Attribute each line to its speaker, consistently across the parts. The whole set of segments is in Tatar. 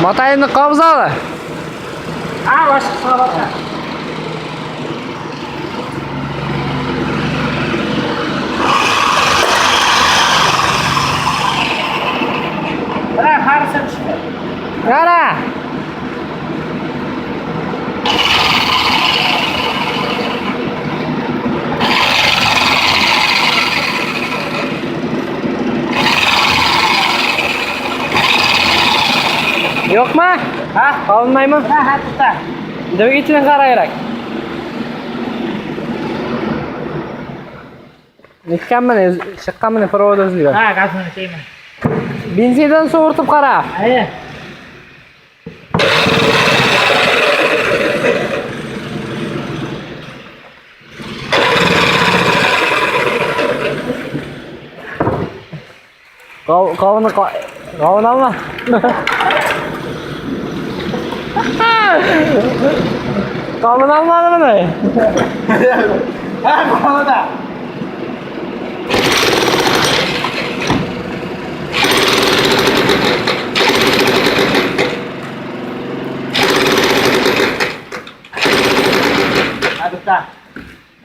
Speaker 1: Матайны кабызалы.
Speaker 2: Ha, başka bak. Bırak harisa tushdi.
Speaker 1: Qara. Yo'qmi?
Speaker 2: Ha?
Speaker 1: Olinmaymi?
Speaker 2: Ha, ha, to'xta.
Speaker 1: Dvigatelni qarayrak. Netganmini, chiqqanmini провод uzilgan.
Speaker 2: Ha, gazini tegma.
Speaker 1: Benzindan sovurtib qara.
Speaker 2: Aya.
Speaker 1: Qovuni qovun olma. Qovun olmadimi?
Speaker 2: Ha, qoladi. Ha, to'xta.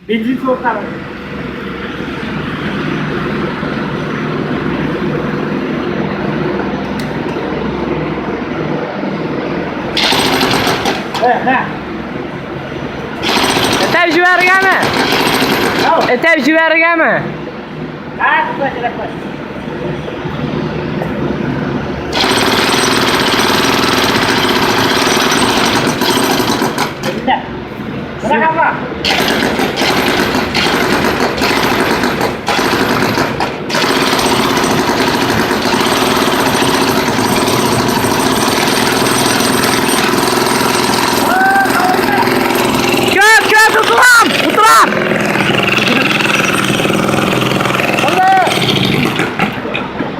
Speaker 2: Benzin so'rqadi. Ha, ha.
Speaker 1: Itab yuborganmi?
Speaker 2: Au.
Speaker 1: Itab yuborganmi?
Speaker 2: Ha, to'xta, kerak emas.